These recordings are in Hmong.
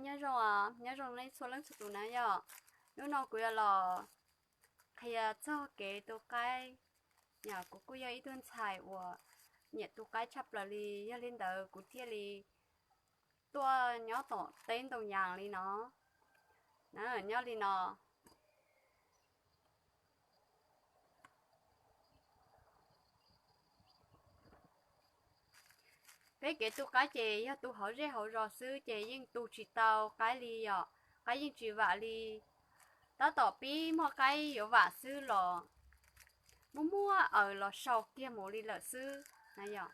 Nyob zoo, nyob zoo nej txhua leej txhua tus na yom. Hnub no kuv yuav los qhia txog kev tu qaib. Yog kuv kuj yog ib tug ntxhais uas nyiam tu qaib tshaj plaws li, yog li ntawd kuv thiaj li tuaj nyob tom teb ntoo yas li no. Nyob li no. Peb kev tu qaib ces yog tu hauv zej hauv zos xwb ces yeej tu tsis tau qaib li yom, qaib yeej tsis vam li. Tab tom pib muaj qaib yuav vam xwb los muaj muaj aws los sau kiag mus li lawm xwb na yom.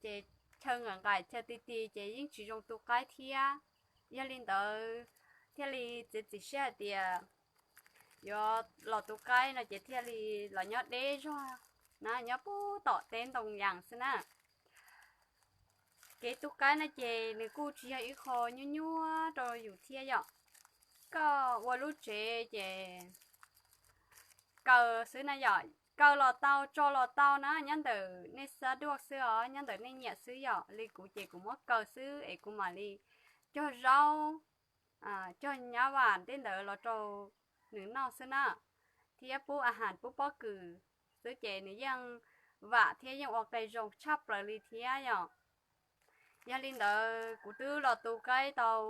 Ces chaw nqaim nqaim chaw ti ti ces yeej tsis zoo tu qaib thiab. Yog li ntawd thiaj li txiav txim siab hais tias yuav los tu qaib no ces thiaj li los nyob deb zog na, nyob puag tom teb ntoo yas xwb na. Kev tu qaib no ces nws kuj tsis yog ib qho nyuaj nyuaj rau yus thiab yom. Koj ua lub tsev ces kaw xwb na yom, kaw los tau, tso los tau na, nyob ntawm nej xav duaj xwb os, nyob ntawm nej nyiam xwb yom. Li kuv ces kuv muab kaw xwb es kuv mam li cog zaub, cog nyab vam tej ntawd los rau nws noj xwb na, thiab pub a has pub pob kws xwb ces nws yeej vam thiab yeej ua qe zoo tshaj plaws li thiab yom. Yog li ntawd kuv twb los tu qaib tau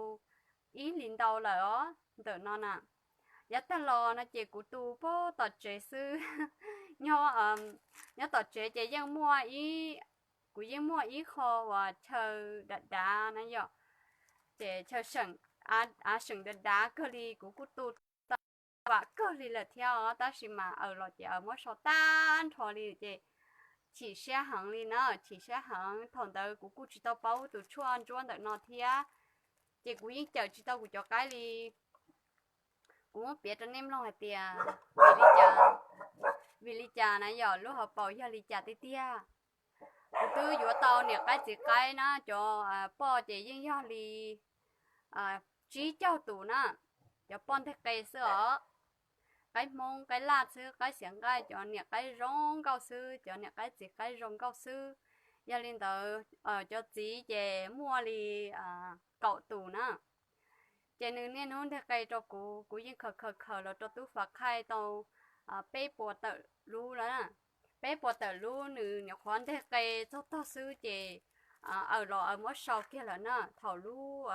ib hlis ntau lawm os ntawm no na. Yav tag los no ces kuv tu puag tom tsev xwb. Nyob tom tsev ces yeej muaj ib, kuv yeej muaj ib qho uas chaw dav dav na yom, ces chaw seem, av seem dav dav kawg li kuv kuj tu tau vam kawg li lawm thiab os, tab sis mas aws los ces aws muab sau tag nrho li ces chim siab heev li na, chim siab heev. Thaum ntawd kuv kuj tsis tau paub tus tshuaj ntsuab ntawm no thiab, ces kuv yeej cawm tsis tau kuv cov qaib li. Kuv muab piav rau nej mloog hais tias vim li cas, vim li cas na yom, lub hauv paus yog li cas tiag tiag. Kuv twb yuav tau niam qaib txiv qaib na, cov poj ces yeej yog li tsib caug tus na, cov poj nteg qe xwb os. Qaib Hmoob qaib laj xwb, qaib xiav nqaij, cov niam qaib zoo nkauj xwb, cov niam qaib txiv qaib zoo nkauj xwb. Yog li ntawd cov txiv ces muaj li kaum tus na. Ces nws niaj hnub nteg qe rau kuv, kuv yeej khaws khaws khaws los rau tub Fav Khaij tau peb puas tawm lub lawm. Peb puas tawm lub nws nyuam qhuav nteg qe txog tog xwb ces aws los aws muab sau kiag lawm na. Thaum lub,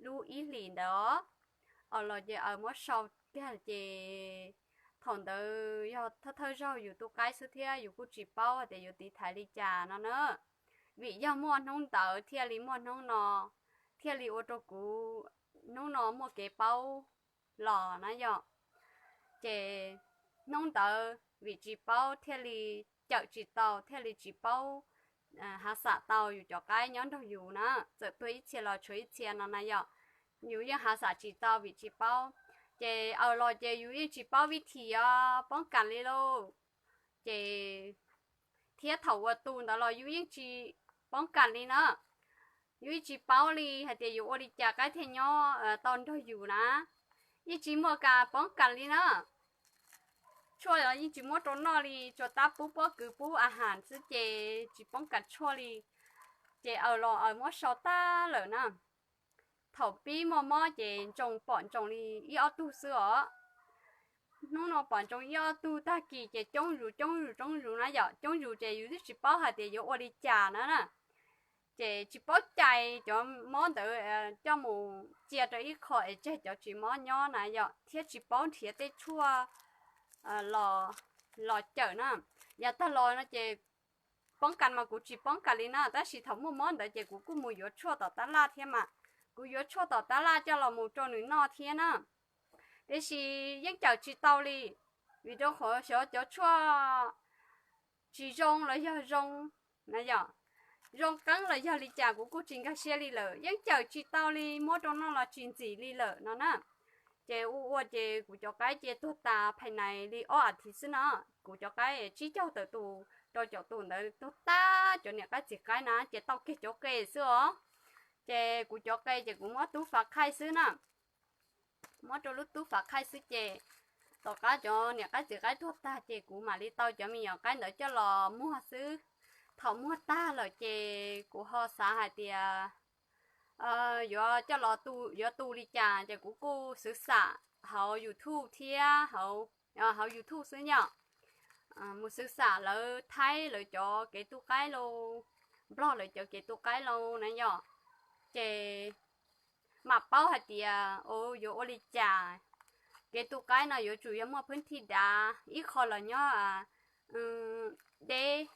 lub ib hlis ntawd os, aws los ces aws muab sau kiag ces thaum ntawd yog thawj thawj zaug yus tu qaib xwb thiab yus kuj tsis paub hais tias yuav tiv thaiv li cas no na. Vim yog muaj hnub ntawd thiaj li muaj hnub no, thiaj li ua rau kuv hnub no muaj kev paub los na yom. Ces hnub ntawd vim tsis paub thiaj li cawm tsis tau, thiaj li tsis paub hav xam tau yus cov qaib nyob nrog yus na, txawm tuag ib txhia los tshuav ib txhia no na yom. Yus yeej hav xam tsis tau vim tsis paub. Ces aws los ces yus yeej tsis paub vib thim os, poob kas li lauj. Ces thiab thaum uas tu ntawd los yus yeej tsis poob kas li na. Yus yeej tsis paub li hais tias yuav ua li cas qaib thiaj nyob tau nrog yus na. Yeej tsis muaj kas poob kas li na. Tshuaj los yeej tsis muab rau noj li, tsuas tab pub pob kws pub a has xwb ces tsis poob kas tshuaj li. Ces aws los aws muab sau tag lawm na. Thaum pib muaj mob ces ntsoos pom ntsoos li ib ob tug xwb os. Hnub no pom ntsoos ib ob tug, tag kis ces coob zus coob zus coob zus na yom. Coob zus ces yus twb tsis paub hais tias yuav ua li cas na na. Ces tsis paub cais cov mob ntawd coj mus cia rau ib qho es tseg cov tsis mob nyob na yom, thiab tsis paub nrhiav tej tshuaj los cawm na. Yav tag los no ces poob kas mas kuv tsis poob kas li na, tab sis thaum muaj mob ntawd ces kuv kuj mus yuav tshuaj tom tab laj thiab mas. Kuv yuav tshuaj tom tab laj coj los mus rau nws noj thiab na. Tiam sis yeej cawm tsis tau li, vim rau qhov xyov cov tshuaj tsis zoo los yog zoo na yom, zoo qeeb los yog li cas kuv kuj tsis nkag siab li lawm, yeej cawm tsis tau li, muab rau noj los tsis ntxim li lawm no na. Ces ua ua ces kuv cov qaib ces tuag tas phais nais li ob as thiv xwb no. Kuv cov qaib tsib caug tawm tus rau caum tus ntawd tuag tag, cov niam qaib txiv qaib na ces tau kiag cov qe xwb os. Ces kuv cov qe ces kuv muab tub Fav Khaij xwb na. Muab rau lub tub Fav Khaij xwb ces tom qab cov niam qaib txiv qaib tuag tag ces kuv mam li tau cov me nyuam qaib ntawd coj los muag xwb. Thaum muag tag lawm ces kuv ho xav hais tias yuav coj los tu, yuav tu li cas ces kuv kuj xwv xam hauv YouTube thiab, hauv YouTube xwb yom. Mus xwv xam lawv Thaib lawv cov kev tu qaib lauj, Nplog lawv cov kev tu qaib lauj na yom, ces mam paub hais tias yuav ua li cas. Kev tu qaib no yuav tsum yog muaj phwb thij dav, ib qho los nyob deb,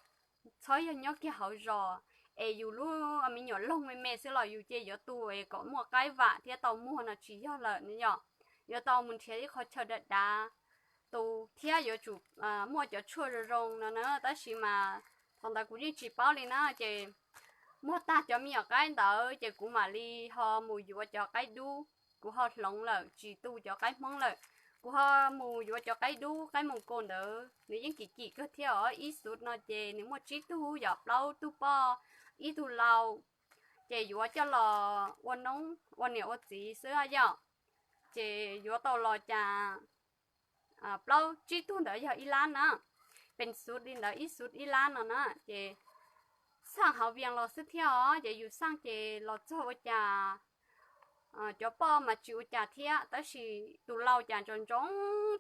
txhob yog nyob kiag hauv zos, es yus lub me nyuam loog me me xwb los yus ces yuav tu es kom muaj qaib vam thiab tau muag no tsis yog lawm ne yom. Yuav tau mus nrhiav ib qho chaw dav dav tu thiab yuav tsum muaj cov tshuaj zoo zoo no na, tab sis mas thaum ntawd kuv yeej tsis paub li na, ces muag tag cov me nyuam qaib ntawd ces kuv mam li ho mus yuav cov qaib dub, kuv ho hloov lawm tsis tu cov qaib Hmoob lawm. Kuv ho mus yuav cov qaib dub, qaib Moos Kaus ntawd nws yeej kim kim kawg thiab os, ib xub no ces nws muaj tsib tug yom, plaub tug poj, ib tug lau, ces yuav coj los ua noob ua niam ua txiv xwb yom. Ces yuav tau los cas plaub tsib tug ntawd yog ib lab na, pes xub li ntawd ib xub ib lab no na, ces xaj hauv Vias los xwb thiab os, ces yus xaj ces los txog ua cas cov poj mas tsis ua cas thiab, tab sis tus lau cas ntsoov ntsoov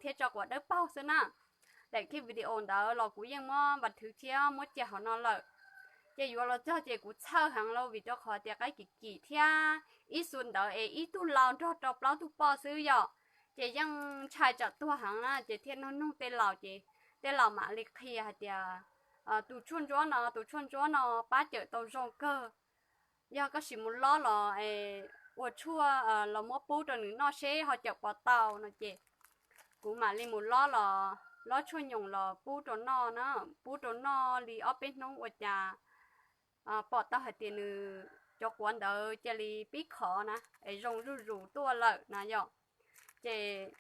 thiab tso quav dawb paug xwb na. Daim clip video ntawd los kuv yeej muab npa thwv thiab muab cia hauv no lawm. Ces yuav los txog ces kuv txhawj heev lauj, vim rau qhov tias qaib kim kim thiab ib xub ntawd es ib tug lau nrog rau plaub tug poj xwb yom, ces yeej ntshai tsam tuag heev na, ces thiaj nug nug tej laus, ces tej laus mam li qhia hais tias tus tshuaj ntsuab no, tus tshuaj ntsuab no pab cawm tau zoo kawg. Yog koj sim mus lob los ua tshuaj los muab pub rau nws noj seb ho cawm puas tau no ces kuv mam li mus lob los, lob tshuaj nyoos los pub rau noj na, pub rau noj li ob peb hnub ua cas pom tau hais tias nws cov quav ntawd cia li pib khov na, es zoo zuj zus tuaj lawm na yom. Ces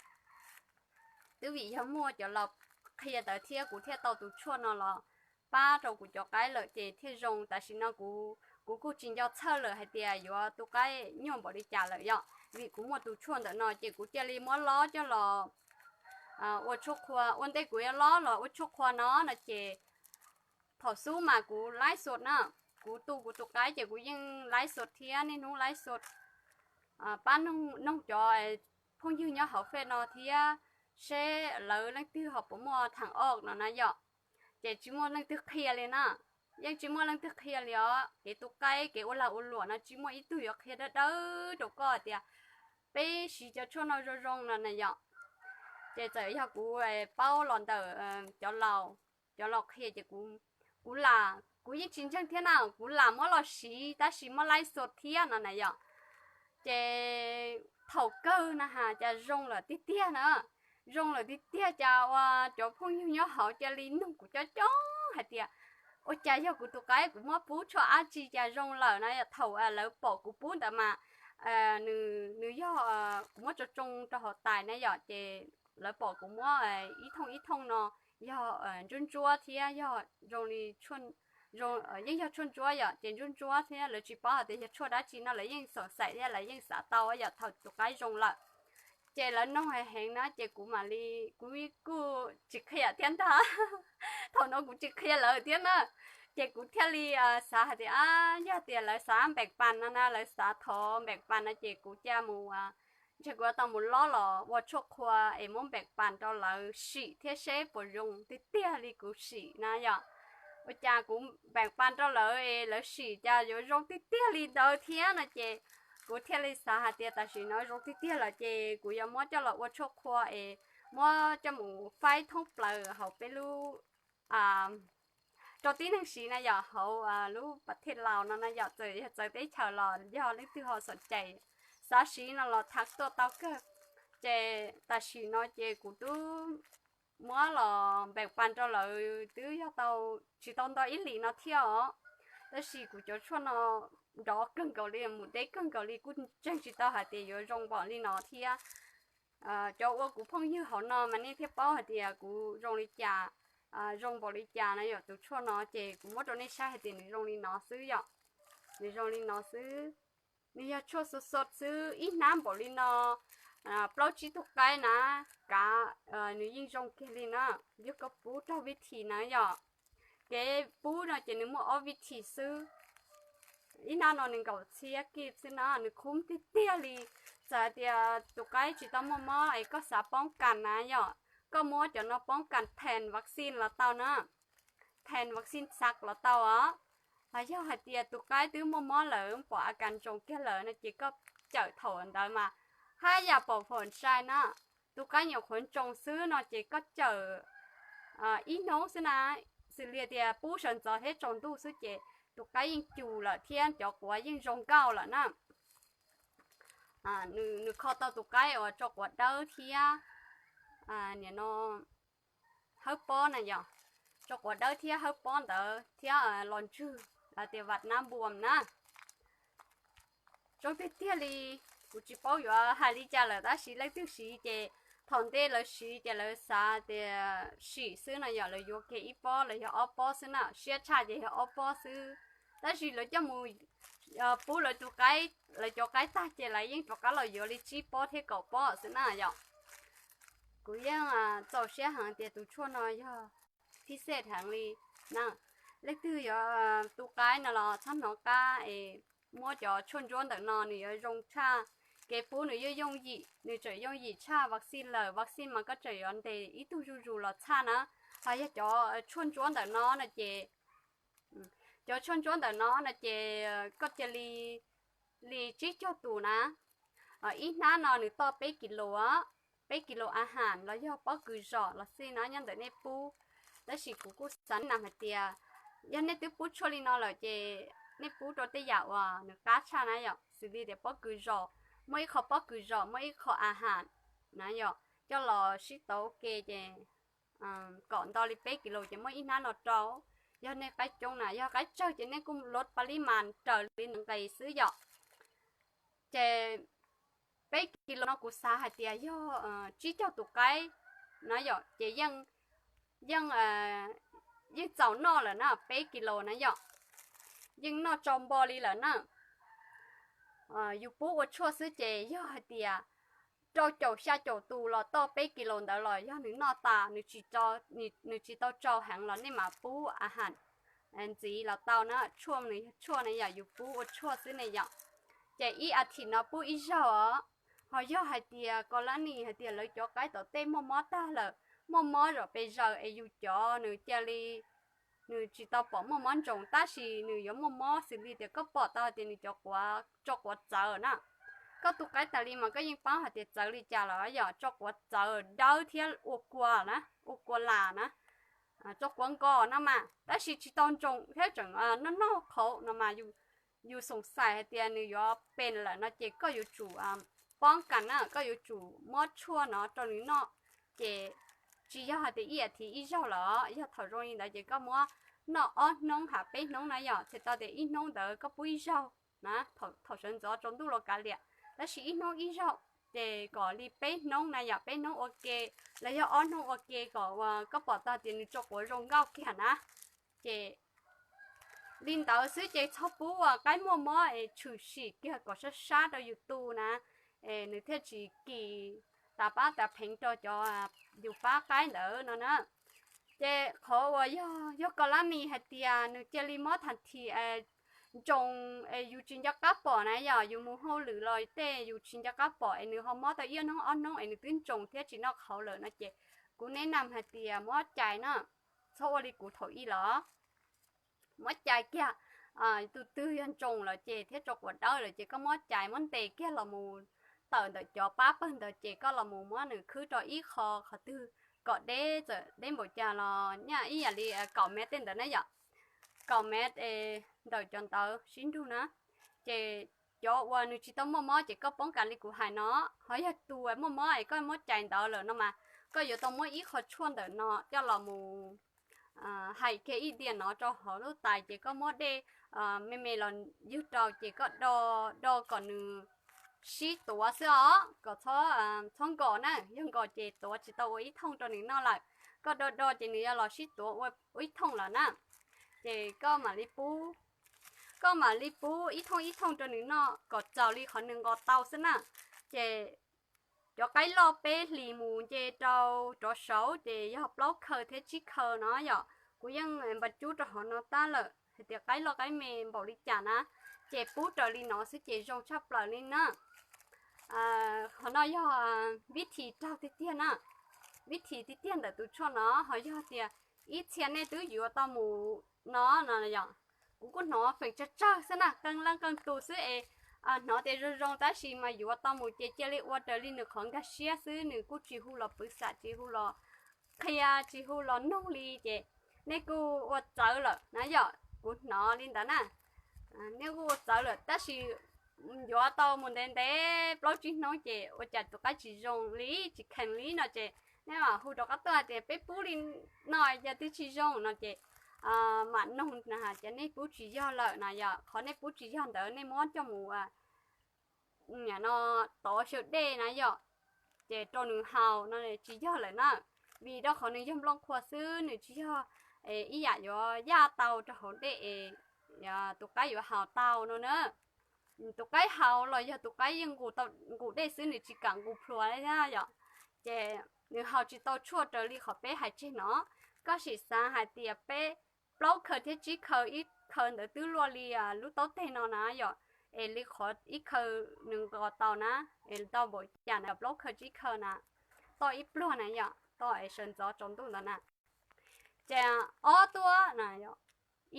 twb vim yog muaj cov laus qhia ntawd thiab kuv thiaj tau tus tshuaj no los pab rau kuv cov qaib lawm ces thiaj zoo. Tam sim no kuv, kuv kuj tsis nco txhawj lawm hais tias yuav tu qaib nyuaj npaum li cas lawm yom, vim kuv muaj tus tshuaj ntawm no ces kuv cia li muab lob coj los ua tshuaj qhua. Ua ntej kuv yuav lob los ua tshuaj qhua no no ces thaum xub mas kuv laib xus na, kuv tu kuv tus qaib ces kuv yeej laib xus thiab, niaj hnub laib xus pab noog cov phooj ywg nyob hauv fej no thiab seb lawv leej twg ho puas muaj thaam oj no na yom. Ces tsis muaj leej twg qhia li na, yeej tsis muaj leej twg qhia li os. Kev tu qaib, kev ua lag ua luam no tsis muaj ib tug yuav qhia dawb dawb rau koj tias peb siv cov tshuaj no zoo zoo no na yom. Ces txawm yog kuv paub los ntawm cov laus, cov laus qhia ces kuv, kuv lam, kuv yeej tsis ntseeg thiab na, kuv lam muab los siv tab sis muab laib xus thiab no na yom. Ces thaum kawg na has cas zoo lawm tiag tiag na, zoo lawm tiag tiag cas ua cov phooj ywg nyob hauv cia li nug kuv coob coob hais tias ua cas yog kuv tus qaib kuv muab pub tshuaj dab tsi cas zoo lawm na yom. Thaum lawv pom kuv pub ntawd mas nws, nws yog kuv muab tso tsoo rau hauv tais na yom, ces lawv pom kuv muab ib thooj ib thooj no yog ntsuab ntsuab thiab yog zoo li, yeej yog tshuaj ntsuab yom, ces ntsuab ntsuab thiab lawv tsis paub hais tias yog tshuaj dab tsi no lawv yeej xoom xaim thiab lawv yeej xav tau yom thaum tus qaib zoo lawm. Ces lawv noog heev heev na ces kuv mam li, kuv kuj tsis qhia thiab ntag. Thaum no kuv tsis qhia lawv thiab na, ces kuv thiaj li xav hais tias yog tias lawv xav npeem pas no na, lawv xav thov npeem pas no ces kuv cia mus, ntshe kuv yuav tau mus lob los ua tshuaj qhua es muab npeem pas rau lawv sim thiab seb puas zoo tiag tiag li kuv sim na yom. Ua cas kuv npeem pas rau lawv es lawv sim cas yuav zoo tiag tiag li ntawd thiab no ces kuv thiaj li xav hais tias tam sim no zoo tiag tiag lawm ces kuv yuav muab coj los ua tshuaj qhua es muab coj mus faib thoob plaws hauv peb lub, rau tib neeg siv na yom, hauv lub pas thej laus no na yom, txawm yog txawv teb chaws los yog leej twg ho xom cai xav siv no los thav tuaj tau kawg. Ces tam sim no ces kuv twb muab los npeem pas rau lawv twb yog tau tsis tau nto ib hlis no thiab os. Tab sis kuv cov tshuaj no nrov kawg nkaus li, mus deb kawg nkaus li, kuj ntseeg tsis tau hais tias yuav zoo npaum li no thiab. Cov ua kuv phooj ywg hauv no mas nej thiaj paub hais tias kuv zoo li cas, zoo npaum li cas na yom. Tus tshuaj no ces kuv muab rau nej saib hais tias nws zoo li no xwb yom. Nws zoo li no xwb. Nws yog tshuaj xos xos xwb, ib hnab npaum li no, plaub tsib tug qaib na, kav, nws yeej zoo kiag li na. Yog koj pub raug vib thim na yom. Kev pub no ces nws muaj ob vib thim xwb. ib hnab no nees nkaum txhiab kib xwb na, nws khub tiag tiag li. Txawm hais tias tus qaib tsis tau muaj mob es koj xav poob kas na yom, koj muab cov no poob kas thees vaccine los tau na, thees vaccine xav los tau os. Los yog hais tias tus qaib twb muaj mob lawm pom a kas ntsoos kiag lawm no ces koj cawm thaum ntawd mas haj yam pom phom sai na. Tus qaib nyuam qhuav ntsoos xwb no ces koj cawm ib hnub xwb na, xws li tias pub sawv ntxov thiab tsaus ntuj xwb ces tus qaib yeej cus lawm thiab cov quav yeej zoo nkauj lawm na. Nws kho tau tus qaib uas tso quav dawb thiab nim no hawb pob na yom, tso quav dawb thiab hawb pob ntawd thiab los ntswg tias vaj nab npuas na. Zoo tiag tiag li, kuv tsis paub yuav hais li cas lawm tab sis leej twg siv ces thaum ntej lawv siv ces lawv xav tias sim xwb no yom, lawv yuav kiag ib pob los yog ob pob xwb na, siab tshaj ces yog ob pob xwb. Tab sis lawv coj mus pub lawv tus qaib, lawv cov qaib tag ces lawv yeej rov qab los yuav li tsib pob thiab kaum pob xwb na yom. Kuv yeej txaus siab heev tias tus tshuaj no yog phij xej heev li na. Leej twg yuav tu qaib no los txhob hnov qab es muab cov tshuaj ntsuab ntawm no, nws yuav zoo tshaj. Kev pub nws yeej yooj yim, nws tseem yooj yim tshaj vaccine lawm. Vaccine mas koj tseem yuav ntes ib tug zuj zus los txhaj na. Ho yog cov tshuaj ntsuab ntawm no no ces, cov tshuaj ntsuab ntawm no no ces koj cia li, li tsib caug tus na, ib hnab no nws toj peb kis lus, peb kis lus a has los yog pob kws zom los xij no nyob ntawm nej pub. Tab sis kuv kuj xav nam hais tias yog nej twb pub tshuaj li no lawm ces nej pub rau tej yam uas nws qab tshaj na yom, xws li tias pob kws zom, muaj ib qho pob kws zom, muaj ib qho a has na yom, coj los sib tauv ua ke ces kom nto li peb kis lus ces muaj ib hnab no rau. Yog nej qaib coob na, yog qaib tsawg ces nej kuj luav pa li mas raws li nws nqis xwb yom. Ces peb kis lus no kuv xav hais tias yog tsib caug tus qaib na yom, ces yeej, yeej, yeej txaus noj lawm na, peb kis lus na yom, yeej noj tsau npo li lawm na. Yus pub ua tshuaj xwb ces yog hais tias rau caum xya caum tus los toj peb kis lus ntawd los yog nws noj tas, nws tsis tau tsau heev los nej mam pub a has ntxiv los tau na. Tshuaj nws yog tshuaj na yom, yus pub ua tshuaj xwb ne yom. Ces ib as thiv no pub ib zaug os. Ho yog hais tias kos lab nis hais tias lawv cov qaib tom tej muaj mob tag lawm, muaj mob zom pes zaws es yus cov nws cia li, nws tsis tau pom muaj mob ntsoos tab sis nws yuav muaj mob xws li tias koj pom tau hais tias nws cov quav, tso quav txawv na. Koj tu qaib tas li mas koj yeej paub hais tias txawv li cas lawm yom, tso quav txawv dawb thiab ua kua na, ua kua las na, tso quav nkos no mas tab sis tsis tau ntsoos thiab tseem noj noj qhauv no mas yus xoom xais hais tias nws yuav pes lawm no ces koj yuav tsum poob kas na, koj yuav tsum muab tshuaj no rau nws noj. Ces tsis yog hais tias ib as thiv ib zaug lawm, yog thaum zoo li ntawd ces koj muab noj ob hnub hab peb hnub na yom, txhais tau tias ib hnub ntawd koj pub ib zaug na, thaum sawv ntxov tsaus ntuj los kav liam, tab sis ib hnub ib zaug ces kom li peb hnub na yom, peb hnub ua ke los yog ob hnub ua ke kom koj pom tau tias nws tso quav zoo nkauj kiag na. Ces li ntawd xwb ces txhob pub ua qaib muaj mob es tshwm sim kiag kom sab sab rau yus tu na, es nws thiaj tsis kis tas pab tas pheev rau cov yus pab qaib ntawd no na. Ces qhov uas yog, yog kos lab nis hais tias nws cia li mob thas this ntsoos es yus tsis nco qab pom na yom, yus mus hauj lwm los tej yus tsis nco qab pom es nws ho mob tau ib hnub ob hnub es nws twb ntsoos thiab tsis noj qhauv lawm no ces kuv neb nam hais tias muab cais na, txhob ua li kuv thaum ub los. Muab cais kiag, tus twg yog ntsoos lawm ces thiab tso quav dawb lawm ces koj muab cais muab ntes kiag los mus tawm ntawm cov pab pawg ntawd ces koj los mus muab nws khwb rau ib qho qhov twg kom deb, txawm deb npaum cas los nyaj ib yam li kaum mev tej ntawd na yom, kaum mev ntawm cov ntawd sib nrug na. Ces cov uas nws tsis tau muaj mob ces koj poob kas li kuv hais no, ho yog tus muaj mob es koj muab cais ntawd lawm no mas koj yuav tau muab ib qho tshuaj ntawm no coj los mus hais kiag ib diav no rau hauv lub tais ces koj muab dej me me los ywg rau ces koj do, do kom nws sib tuav xwb os, kom txhob nkos na, yog nkos ces tuav tsis tau ua ib thooj rau nws noj lawm. Koj do do ces nws yuav los sib tuav ua ib thooj lawm na. Ces koj mam li pub, koj mam li pub ib thooj ib thooj rau nws noj kom txaus li qhov nws nqos tau xwb na. Ces cov qaib loj peb hlis mus nce rau rov saud ces yog plaub khaw thiab tsib khaw no yom. Kuv yeej npaj cub rau hauv no tab lawm hais tias qaib loj qaib me npaum li cas na. Ces pub raws li no xwb ces zoo tshaj plaws li na. Qhov no yog vib thim raug tiag tiag na, vib thim tiag tiag ntawm tus tshuaj no ho yog tias ib txhia nej twb yuav tau mus no no yog, kuv kuj hnov feem tsawg tsawg xwb na, qee leej qee tus xwb es hnov tias zoo zoo tab sis mas yuav tau mus ces cia li ua raws li nws qhov nkag siab xwb, nws kuj tsis hu los pwv xam, tsis hu los qhia, tsis hu los nug li ces nej kuj ua txawv lawm na yom. Kuv hnov li ntawd na, nej kuj ua txawv lawm tab sis yuav tau mus ntev ntev plaub tsib hnub ces ua cas tus qaib tsis zoo li, tsis kheev li no ces nej mam hu rov qab tuaj hais tias peb pub li no cas twb tsis zoo no ces mam nug hais tias nej pub tsis yog lawm na yom. Qhov nej pub tsis yog ntawd nej muab coj mus no tov xyaw dej na yom, ces rau nws haus no tsis yog lawm na, vim rau qhov nws yog nplooj qhuav xwb, nws tsis yog ib yam yuav yaj tau rau hauv dej es tus qaib yuav haus tau no na. Tus qaib haus los yog tus qaib yeej nqus dej xwb, nws tsis kam nqus plhuav li thiab yom. Ces nws haus tsis tau tshuaj raws li qhov peb hais tseg no. Koj sim xav hais tias peb plaub khaw thiab tsib khaw, ib khaw ntawd twb luaj li lub taub teg no na yom, es li qhov ib khaw nws nqos tau na, es tau npaum cas na, plaub khaw tsib khaw na, toj ib pluag na yom, toj es sawv ntxov tsaus ntuj ntawd na. Ces ob tuaj na,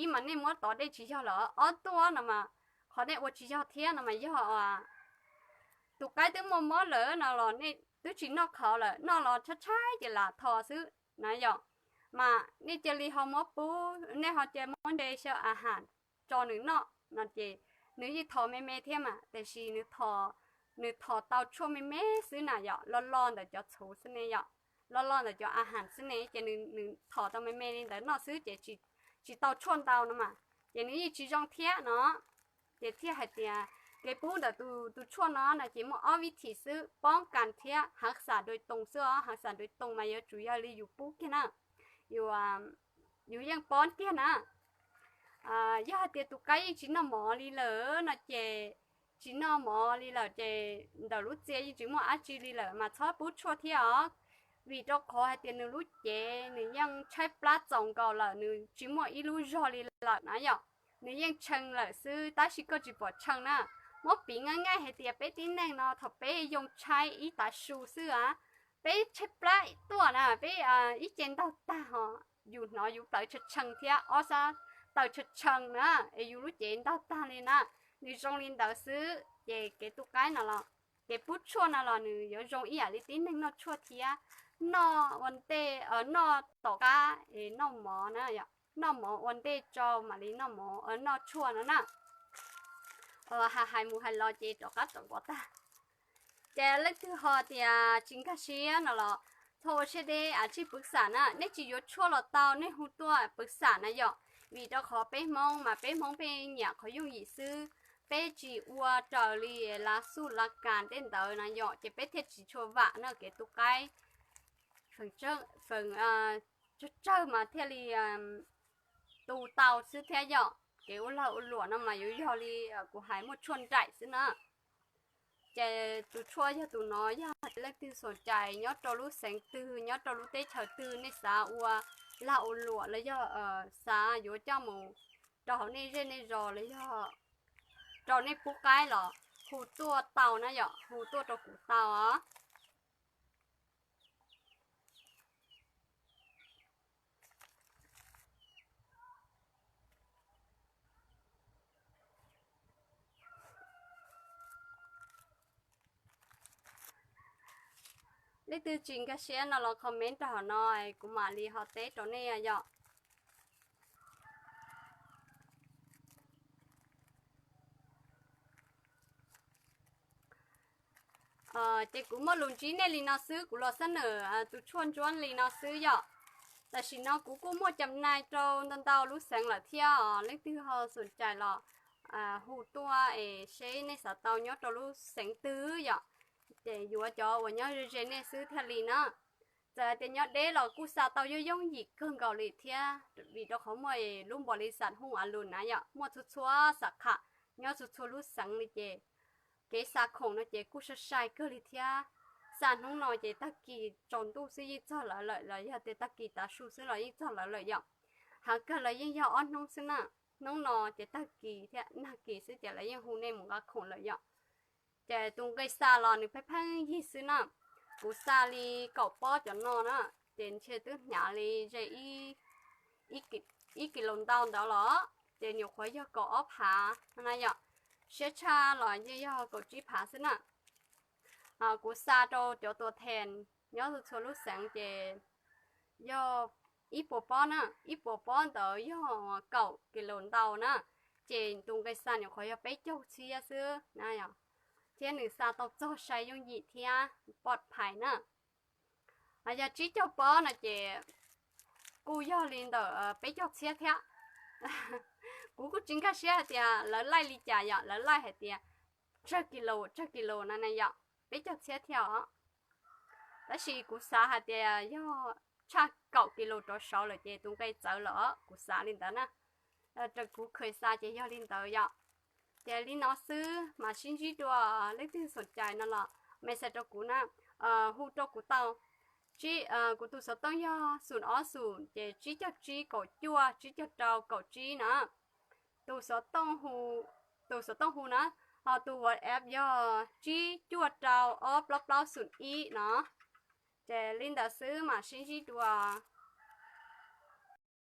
ib mas nej muab tov dej tsis yog lawm, ob tuaj no mas qhov nej ua tsis yog thiab no mas yog tus qaib twb muaj mob lawm no los nej twb tsis noj qhauv lawm, noj los tshaib tshaib ces lam tho xwb na yom. Mas nej cia li ho muab pub, nej ho cia muab nte xyaw a has tso nws noj no ces nws yeej thom me me thiab mas, tiam sis nws thom tau tshuaj me me xwb na yom, lo lo ntawm cov txhuv xwb ne yom, lo lo ntawm cov a has xwb ne, ces nws thom tau me me li ntawd noj xwb ces tsis tau tshuaj ntau no mas, ces nws yeej tsis zoo thiab no. Ces thiaj hais tias kev pub ntawm tus tshuaj no no ces muaj ob vib thim xwb, poob kas thiab hav xam dua toos xwb os. Hav xam dua toos mas yuav tsum yog li yus pub kiag na, yus yeej poob tiag na. Yog hais tias tus qaib yeej tsis noj mov li lawm no ces, tsis noj mov li lawm ces ntawm lub txia yeej tsis muaj dab tsi li lawm mas txhob pub tshuaj thiab os. Vim rau qhov hais tias nws lub cev nws yeej tshaib plab txaus nkaus lawm, nws tsis muaj ib lub zog li lawm na yom. Nws yeej tshee lawm xwb tab sis koj tsis pom tshee na. Muab piv nqaij nqaij hais tias peb tib neeg no thaum peb yoo tshaib ib tav su xwb a, peb tshaib plab tuaj na, peb ib ce ntaug tag ho, yus hnov yus plawv tshee tshee thiab ob sab taw tshee tshee na, es yus lub cev ntaug tag li na. Nws zoo li ntawd xwb ces kev tu qaib no los, kev pub tshuaj no los nws yuav zoo ib yam li tib neeg noj tshuaj thiab, noj ua ntej, noj tom qab es noj mov na, noj mov ua ntej tso mam li noj mov, noj tshuaj no na. Hais hais mus hais los ces rov qab rov pov tag. Ces leej twg ho tias tsis nkag siab no los txhob ua siab deb, tsij pwv xam na. Nej tsis yuav tshuaj los tau, nej hu tuaj pwv xam na yom. Vim rau qhov peb Hmoob mas peb Hmoob peb nyiam qhov yooj yim xwb, peb tsis ua raws li lav xuj lav kas tej ntawd na yom, ces peb thiaj tsis tshua vam na. Kev tu qaib feem tsawg mas thiaj li tu tau xwb thiab yom. Kev ua lag ua luam no mas yuav yog li kuv hais muaj tshuaj nraim xwb na. Ces tus tshuaj yog tus no, yog leej twg xom cais nyob rau lub xeev twg, nyob rau lub teb chaws twg, nej xav ua lag ua luam los yog xav yuav coj mus rau hauv nej zej nej zos los yog rau nej pub qaib los hu tuaj tau na yom, hu tuaj rau kuv tau os. Leej twg tsis nkag siab no los comment rau hauv no, kuv mam li ho teb rau nej yom. Ces kuv muaj lus ntsib nej li no xwb, kuv los xab nawm tus tshuaj ntsuab li no xwb yom. Tam sim no kuv kuj muaj cam nais rau ntau ntau lub xeev lawm thiab os, leej twg ho xom cais los hu tuaj es seb nej xav tau nyob rau lub xeev twg yom. Ces yuav cov uas nyob ze ze nej xwb thiaj li na. Txawm hais tias nyob deb los kuj xa tau yooj yooj yim kawg nkaus li thiab, vim rau qhov muaj lub npau li xam hooj a lus na yom, muaj txhua txhua xam kham nyob txhua txhua lub xeev li ces kev xa khoom no ces kuj sai sai kawg li thiab. Xa hnub no ces tag kis tsaus ntuj xwb yeej txog lawv lawm, los yog tias tag kis tav su xwb los yeej txog lawv lawm yom. Heev kawg los yeej yog ob hnub xwb na. hnub no ces tag kis thiab nag kis xwb ces lawv yeej hu nej mus nqa khoom lawm yom. Ces tus nqi xa los nws pheej pheej yig xwb na. Kuv xa li kaum pob cov no na, ces ntshe twb hnyav li ze ib kis laus ntau ntawd los, ces nyuam qhuav yog kaum ob phav na yom. Siab tshaj los yeej yog kaum tsib phav xwb na. Kuv xa rau cov tuam thees nyob txhua lub xeev ces yog ib puas pob na, ib puas pob ntawd yog kaum kis laus ntau na, ces tus nqi xa nyuam qhuav yog peb caug txhiab xwb na, thiab nws xa tau txog sai yooj yim thiab poj phais na. Yog tsib caug pob no ces kuj yog li ntawm peb caug txhiab thiab. Kuv kuj tsis nkag siab hais tias lawv laij li cas yom, lawv laij hais tias tsawg kis laus tsawg kis laus na ne yom, peb caug txhiab thiab os. Tab sis kuv xav hais tias yog tshaj kaum kis laus rov saud lawm ces tus nqi txawv lawm os, kuv xav li ntawd na. Raws kuv kheev xav ces yog li ntawd yom. Ces li no xwb mas sib ntsib dua, leej twg xom cai no los message rau kuv na, hu rau kuv tau. Kuv tus xov tooj yog xoom ob xoom ces tsib caug tsib kaum cuaj tsib caug rau kaum tsib na. Tus xov tooj hu, tus xov tooj hu na, ho tus WhatsApp yog tsib cuaj rau ob plaub plaub xoom ib no. Ces li ntawd xwb mam sib ntsib dua.